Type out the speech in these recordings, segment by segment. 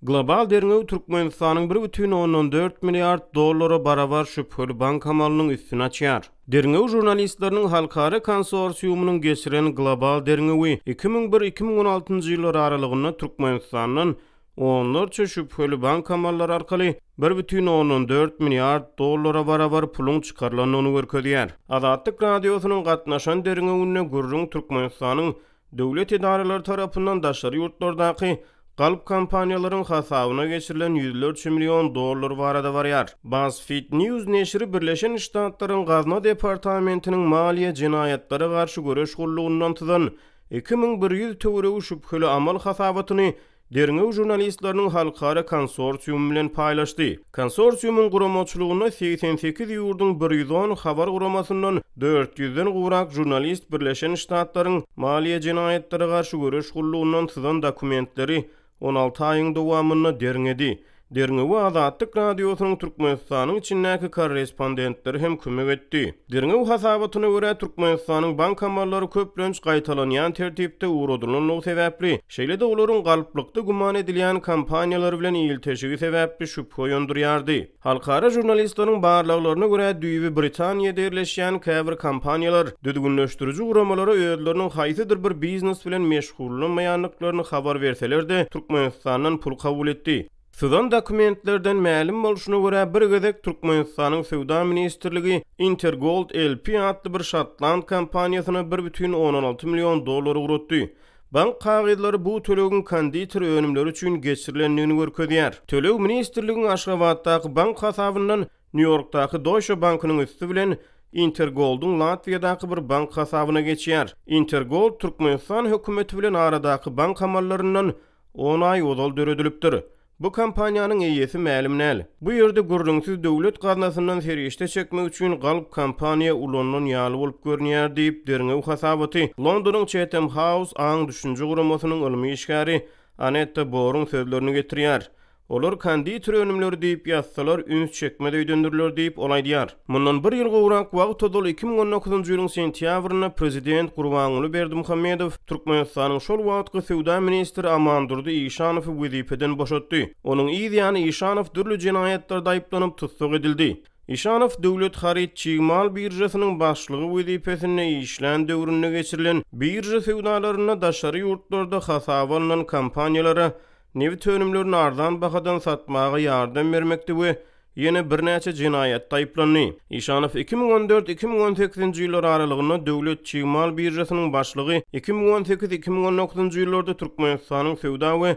Global derňew Türkmenistanyň 1,4 milliard dollara barabar şübheli bank amalynyň üstüni açýar. Derňew žurnalistleriniň halkara konsorsiumynyň geçiren global derňewi 2001-2016 ýyllar aralygynda Türkmenistandan onlarça şübheli bank amallary arkaly 1,4 milliard dollara barabar puluň çykarylandygyny görkezýär. Azatlyk Radiosynyň gatnaşan derňewinde gürrüň Türkmenistanyň döwlet edaralary tarapyndan daşary ýurtlardaky galp kompaniýalaryň hasabyna geçirilen ýüzlerçe million dollar barada barýar. BuzzFeed News neşiri Birleşen Ştatlaryň Gazna departamentiniň maliýe jenaýatlara garşy göreş gullugyndan syzan 2100 töweregi şübheli amal hasabatyny derňew žurnalistleriniň halkara konsorsiumy bilen paýlaşdy. Konsorsiumyň guramaçylygynda 88 ýurduň 110 habar guramasyndan 400-den gowrak žurnalist Birleşen Ştatlaryň Maliýe jenaýatlara garşy göreş gullugyndan syzan dokumentleri 16 aýyň dowamynda derňedi. Derňewe Azatlyk Radiosynyň Türkmenistanyň içindäki korrespondentleri hem kömek etdi. Derňew hasabatyna görä, Türkmenistanyň bank amallary köplenç gaýtalanýan tertipde ugradylandygy sebäpli, şeýle-de olaryň galplykda güman edilýän kompaniýalar bilen ilteşigi sebäpli şübhe oýandyrýardy. Halkara žurnalistleriň barlaglaryna görä, düýbi Britaniýada ýerleşýän käbir kompaniýalar düzgünleşdiriji guramalara özleriniň haýsydyr bir biznes bilen meşgullanmaýandyklaryny habar berseler-de, Türkmenistandan pul kabul etdi. Syzan dokumentlerden mälim bolşuna görä, bir gezek Türkmenistanyň Söwda ministrligi Intergold LP atly bir şotland kompaniýasyna 1,6 million dollar ugratdy. Bank kagyzlary bu tölegiň konditer önümleri üçin geçirilendigini görkezýär. Töleg ministrligiň Aşgabatdaky bank hasabyndan Nýu-Ýorkdaky Deutsche Bankynyň üsti bilen Intergolduň Latwiýadaky bir bank hasabyna geçýär. Intergold Türkmenistan hökümeti bilen aradaky bank amallaryndan on aý ozal döredilipdir. Bu kompaniýanyň eýesi mälim däl. Bu ýerde gürrüňsiz döwlet gaznasyndan serişde çekmek üçin galp kompaniýa ulanylan ýaly bolup görünýär diýip, derňew hasabaty Londonyň Chatham House aň-düşünje guramasynyň ylmy işgäri Anetta Boruň sözlerini getirýär. Olar konditer önümleri diýip ýazsalar, üns çekmez öýdendirler diýip, ol aýdýar. Mundan bir ýyl gowrak wagt ozal, 2019-njy ýylyň sentýabrynda prezident Gurbanguly Berdimuhamedow Türkmenistanyň şol wagtky söwda ministri Amandurdy Işanowy wezipeden boşatdy. Onuň yz ýany Işanow dürli jenaýatlarda aýyplanyp tussag edildi. Işanow Döwlet haryt çig mal biržasynyň başlygy wezipesinde işlän döwründe geçirilen birža söwdalarynda daşary ýurtlarda hasaba alnan kompaniýalara nebit önümlerini arzan bahadan satmaga ýardam bermekde we ýene birnäçe jenaýatda aýyplandy. Işanow 2014, 2018-nji ýyllar aralygynda Döwlet çig mal biržasynyň başlygy, 2018, 2019-njy ýyllarda Türkmenistanyň söwda we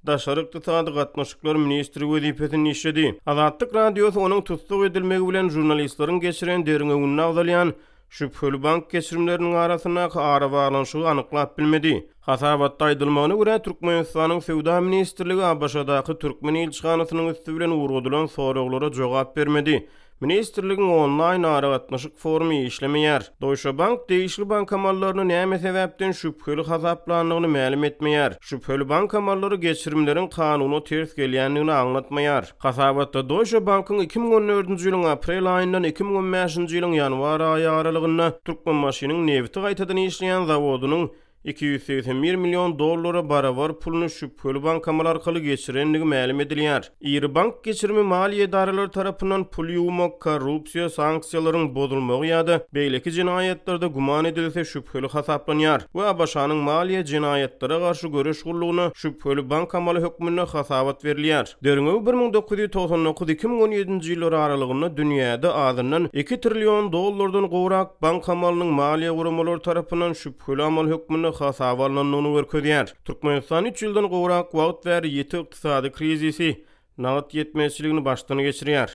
daşary ykdysady gatnaşyklar ministri wezipesinde işledi. Azatlyk Radiosy onuň tussag edilmegi bilen žurnalistleriň geçiren derňewinde agzalýan Şübheli bank geçirimleriniň arasyndaky arabaglanyşygy anyklap bilmedi. Hasabatda aýdylmagyna görä, Türkmenistanyň Söwda ministrligi ABŞ-daky türkmen ilçihanasynyň üsti bilen ugradylan soraglara jogap bermedi. Ministrligiň onlaýn aragatnaşyk forumy işlemeýär. Deutsche Bank degişli bank amallaryny näme sebäpden şübheli hasaplandygyny mälim etmeýär. Şübheli bank amallary geçirimleriň kanuna ters gelýändigini aňlatmaýar. Hasabatda Deutsche Bank-yň 2014-nji ýylyň aprel aýyndan 2015-nji ýylyň ýanwar aýy aralygynda Türkmenbaşynyň nebiti gaýtadan işleýän zawodynyň 281 million dollara barabar puluny şübheli bank amaly arkaly geçirendigi mälim edilýär. Iri bank geçirimi maliýe edaralary tarapyndan pul ýuwmak, korrupsiýa, sanksiýalaryň bozulmagy ýa-da beýleki jenaýatlarda güman edilse şübheli hasaplanýar we ABŞ-nyň Maliýe jenaýatlara garşy göreş gullugyna şübheli bank amaly hökmünde hasabat berilýär. Derňew 1999, 2017-nji ýyllar aralygynda dünýäde azyndan iki trillion dollardan gowrak bank amalynyň maliýe guramalary tarapyndan şübheli amal hökmünde hasaba alnandygyny görkezýär. Türkmenistan üç ýyldan gowrak wagt bäri ýiti ykdysady krizisi, nagt ýetmezçiligini başdan geçirýär.